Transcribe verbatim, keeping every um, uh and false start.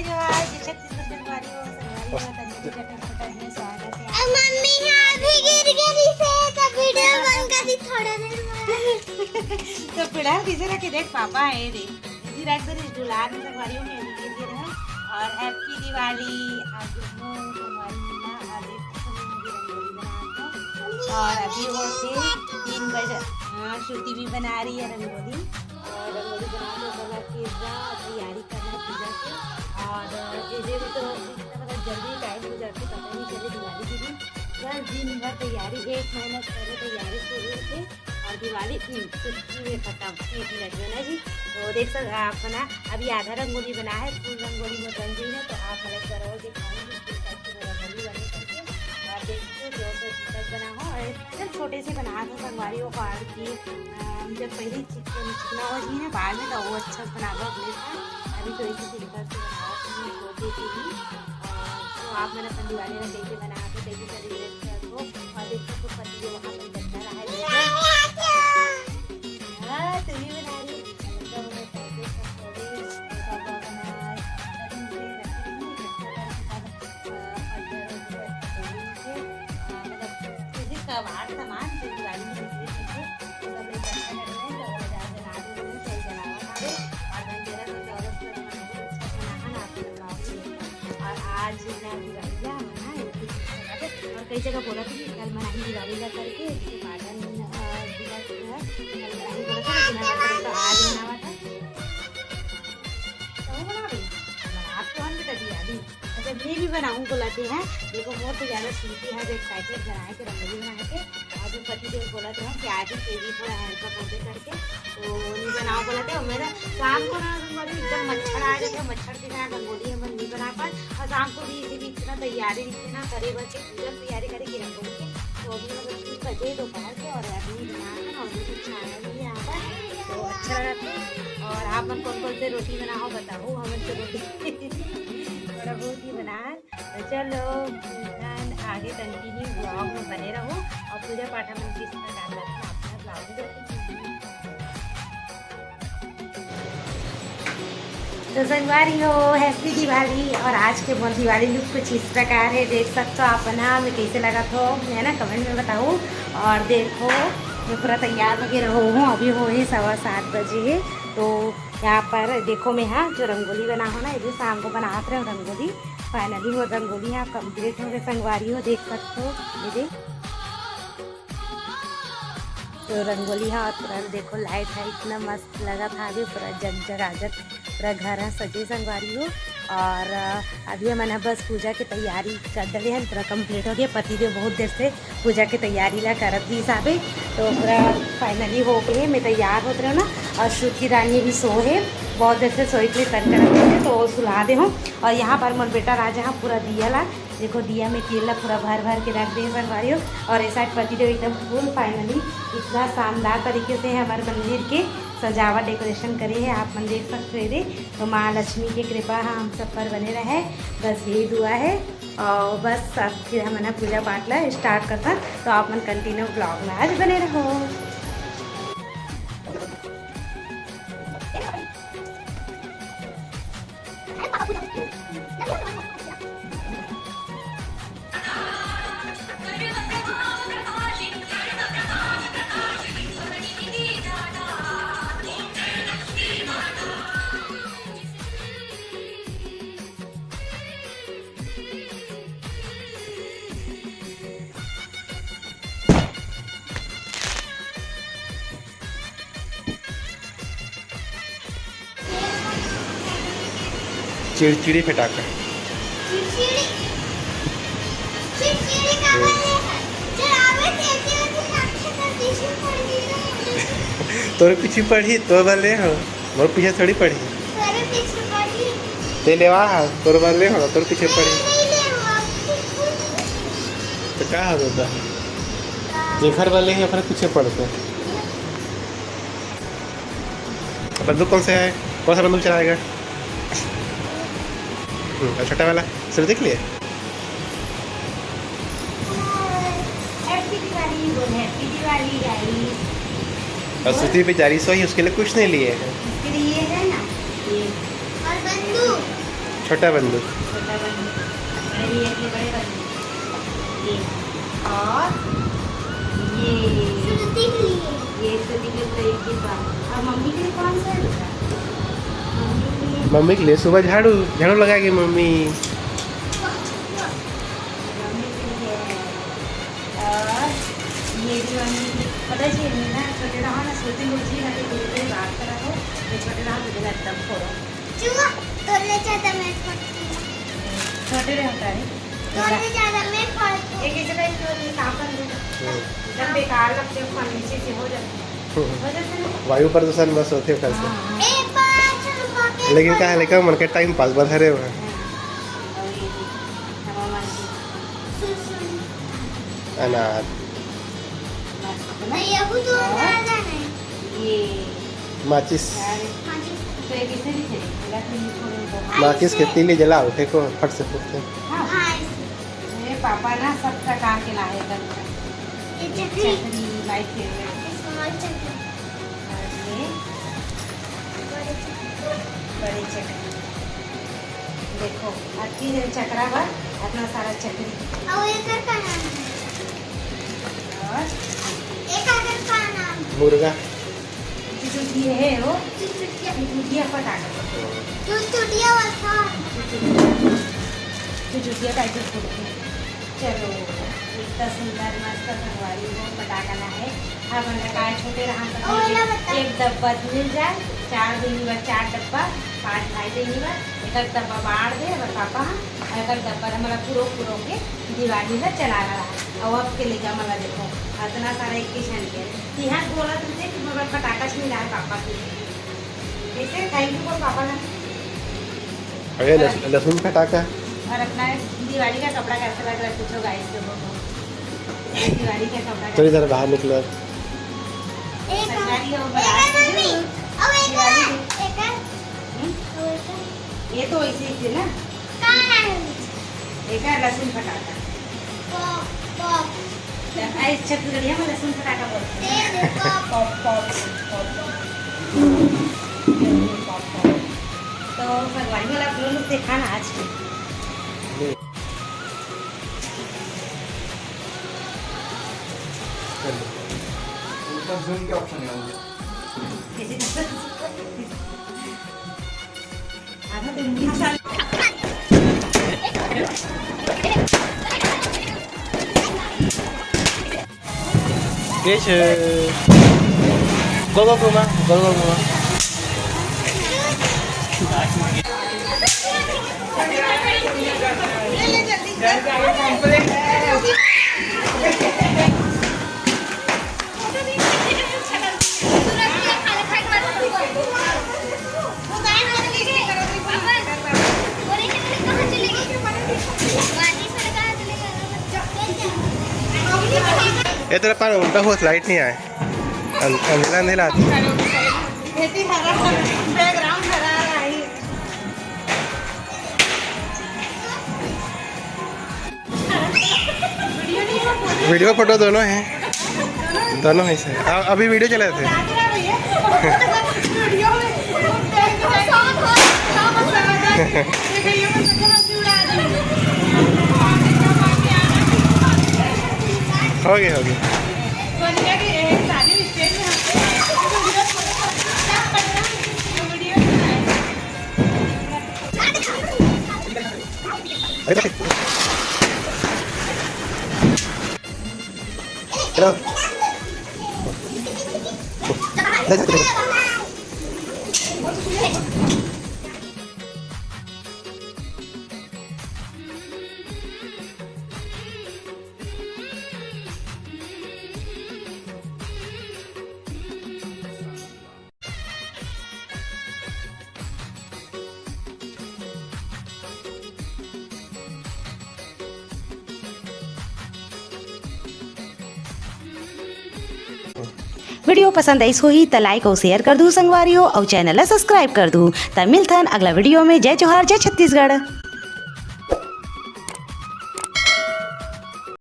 जो आज छत्तीसगढ़ संगवारी हो, संगवारी हो, तनी भी जतन पटन में स्वागत है। अब मम्मी यहाँ भी गिर गई से, तो वीडियो बंद कर दी थोड़ा देर बाद। तो फिलहाल पीछे रख के देख, पापा है रे। इसी रख दे इस दुलार में, संगवारी हो, मैं भी गिर गई हूँ। और हैप्पी दिवाली। आज जो संगवारी है ना, आज एक समय में भी रंगोली बना रहे हैं। और अभी हो के तीन बजे, हाँ, श्रुति भी बना रही है रंगोली। और रंगोली बना के कलर के जा तैयारी करना है पूजा की। और इधर भी तो इतना, मतलब, जल्दी टाइम हो जाती है, पता नहीं चले दिवाली के दिन। बस दिन भर तैयारी, एक महीना से पहले तैयारी शुरू होती है और दिवाली, हम्म, छुट्टी में खत्म, एक मिनट में ना जी। तो देख सक आप ना, अभी आधा रंगोली बना है, फुल रंगोली में बन गई है, तो आप हमें करो दिखाऊंगी। और देखिए जो तो दीपक बना हो, और एकदम छोटे से बना दो, संगवारी हो, और की, अम, जब पहली चिक-, चिकना हो जी ना, बाद में तो वो अच्छा से बना दो अगले साल। अभी तो इसी सिंपल से बना दो, छोटे से ही। और तो आप मैंने अपन दिवाली में कैसे बना दो, कैसे सेलिब्रेट कर दो, और देखिए तो पति जो वहाँ पर बैठा रहा है। हाँ, तू भी बना रही है। तो मैं कैसे पकौड़े, कैसा बना है, और मुझे रखती हूँ, मतलब, जैसे कबाड़ सामान जो दिवाली में होते थे, वो सब इकट्ठा कर रहे हैं, तो वो बाजार बना रहे हैं, कोई बनावा ना दे, और धनतेरस और चौदस का तो बहुत अच्छा मनाना, आप लोग गाँव में। और आज ना दिवाली है, हम ना एक ही चीज़ बना रहे हैं। और कई जगह बोला था कि कल मनाएंगे दिवाली का करके, इसके बाद हम, अ, दिवाली जो है, कल मनाएंगे बोला था, लेकिन हमारे तरफ तो आज मनावा था। तो वो बना रही, बना तो हम भी कर दिया अभी। अच्छा, मैं भी बनाऊँ बोलाते हैं। देखो, मोर तो ज़्यादा सुनती है, जो एक्साइटेड बनाए के, रंगोली बनाए के। और जो पति देव बोला था कि आज ही तेरी थोड़ा हेल्प कर दे करके, तो नहीं बनाओ बोला था। मेरा शाम को ना, मतलब, एकदम मच्छर आ जाता है, मच्छर के कारण रंगोली हम नहीं बना पाए। और शाम को भी इसी बीच इतना तैयारी, इतना करे बचे, पूजा तैयारी करे कि रंगोली के। तो अभी, मतलब, तीन बजे दोपहर के और अभी बना है और मुझे खाना भी है यहाँ पर, तो अच्छा लगा था। और आप मन कौन कौन से रोटी बनाओ बताओ, हम तो रोटी थोड़ा बहुत ही बना है। तो चलो, आगे कंटिन्यू ब्लॉग में बने रहो और पूजा पाठ में किस प्रकार लगता है अपना ब्लॉग में। तो संगवारी हो, हैप्पी दिवाली। और आज के मोर दिवाली लुक कुछ इस प्रकार है, देख सकते हो आप ना, मैं कैसे लगा तो है ना, कमेंट में बताओ। और देखो, मैं पूरा तैयार वगैरह हो हूँ, अभी हो ही सवा सात बजे है। तो यहाँ पर देखो, मैं यहाँ जो रंगोली बना हो ना, ये भी शाम को बनात रहे रंगोली। फाइनली वो रंगोली यहाँ कंप्लीट हो गए संगवारी हो, देख सकते हो। ये देख, तो रंगोली है और पूरा देखो लाइट है, इतना मस्त लगा था अभी पूरा जगजगाजत, पूरा घर है सजे संगवारी हो। और अ, अभी हमन ह बस पूजा के तैयारी कर डरे हन, पूरा कंप्लीट हो गया। पति देव बहुत देर से पूजा के तैयारी ला करत रहिस हाबे, तो पूरा फाइनली हो गए। मैं तैयार होत रहे ना, और श्रुति रानी भी सो है, बहुत देर से सोए के लिए तंग करत रहे, तो सुला दे हूँ। और यहाँ पर मोर बेटा राजा ह पूरा दिया ला, देखो दिया में तेल ला पूरा भर भर के रख दे संगवारी हो। और ऐसा पति देव एकदम फुल फाइनली इतना शानदार तरीके से हमारे मंदिर के सजावट डेकोरेशन करे है, आप मन देख सकते हो। ये तो माँ लक्ष्मी के कृपा ह हम सब पर बने रहे, बस यही दुआ है। और बस अब फिर हमन ह पूजा पाठ ला स्टार्ट करथन, तो आप मन कंटिन्यू ब्लॉग में आज बने रहो। चिड़चिड़ी फटाका। चिड़चिड़ी, चिड़चिड़ी का बोले है। जब आवे तेरे, तेरे पीछे पड़ गई। तोरे पीछे पड़ी, तो बोले हो। मोर पीछे थोड़ी पड़ी। तोरे पीछे पड़ी। ते लेवा हा, तोर वाले हो, तोर पीछे पड़ी। नहीं, नहीं लेवा। तो का हो दादा? जेखर वाले ही अपने पीछे पड़ते। बंदूक कौन सा है? कौन सा बंदूक चलाएगा? हम्म, और छोटा वाला? सर देख लिए? Happy Diwali बोल, Happy Diwali guys। और श्रुति बेचारी सोई, उसके लिए कुछ नहीं लिए हैं। इसके लिए ये है ना, ये। और बंदूक। छोटा बंदूक। छोटा बंदू। अरे, ये अपने बड़े बंदू। ये। और ये। श्रुति के लिए। ये श्रुति के लिए एक gift बा। और मम्मी के लिए कौन सा है बेटा? मम्मी के लिए। मम्मी के लिए सुबह झाड़ू, झाड़ू लगाएगी मम्मी। मम्मी के लिए। और ये भी मम्मी के लिए। पता है जी, ये ना छोटे रहा ना, सोती उठी ना, तो धीरे धीरे बात करा हो, ये छोटे रहा तो एकदम फोड़ो। चुआ, तोर ले ज्यादा मैं पढ़ती हूँ। छोटे रहता है। तोर ले ज्यादा मैं पढ़ती हूँ। एक ऐसे टाइप के होते हैं, साफ कर दो। हम्म। जब बेकार लगते हैं, फर्नीचर से हो जाते हैं। हम्म। हो जाते हैं ना? वायु प्रदूषण बस होते हैं, खर्च। हाँ, हाँ। एक बार चलो, बाकी लेकिन का है, लेकिन मन के टाइम पास बस हरे हुआ। हाँ। और ये भी, हवा मान के। सुन, सुन। अनार। बस, इतना ही। भैया को तो और? अनार जाना है। ये माचिस। माचिस के तीली जलाओ, फेंको, फट से फूटते। हाँ। हाँ, ऐसे। मेरे पापा ना सब प्रकार के लाए करके। ये चकरी। चकरी, my favourite। Small चकरी। और ये बड़ी चकरी। बड़ी चकरी। देखो, अति जन चकरा बर इतना सारा चकरी। और ये कर का नाम है? और? ये का कर का नाम? मुर्गा। चुचुकी है वो। चुचुकिया। चुचुकिया पटाखा। चुचुकिया वाला। चुचुकिया। चुचुकिया टाइप के फूटते हैं। चलो, इतना सुंदर मस्त संगवारी हो पटाखा ला है। हमन ला काय छोटे रहन त ओ, पहिले ना बता। एक डब्बा मिल जाए, चार दिन बर चार डब्बा, पांच भाई बहिनी बर, एक एक डब्बा बांट दे हमर पापा ह, और एक एक डब्बा हमला पुरो पुरो के दिवाली ला चलाना रहा। और अब के लइका मन ला देखो, इतना सारा एक किसान के तिहार बोला तुझे कि मगर पटाखा छीन रहा है पापा की। कैसे? Thank you बोल पापा ना। अरे लस-, लहसुन फटाका। और अपना दिवाली का कपड़ा कैसा लग रहा है, पूछो guys लोगों को। दिवाली का कपड़ा तो इधर बाहर निकलो। एक सरकारी हो, एक बारात मम्मी, में अब एक दिवाली है, में। एक है। हम्म? अब एक है। ये तो ऐसे ही थे ना। कहाँ है? एक है लहसुन फटाका। Pop, pop. त-, आई छत्तीसगढ़िया में लहसुन फटाका बोलते हैं। ए, pop. Pop, pop, pop, pop. Pop, pop. तो भगवान वाला आप लोग देखा ना आज के। ऊपर zoom के option है वो। कैसे? गोल गोल घुमा, गोल गोल घुमा। ए, तेरा पार उल्टा हुआ, लाइट नहीं आए। अं-, अंधेला, अंधेला। वीडियो फोटो दोनों है, दोनों है सर। अ-, अभी वीडियो चला थे। हो गया, हो गया। वीडियो पसंद आइस होही त like अउ share कर दू संगवारी हो, अउ channel ला subscribe कर दू। त मिलथन अगला वीडियो में। जय जोहार, जय छत्तीसगढ़।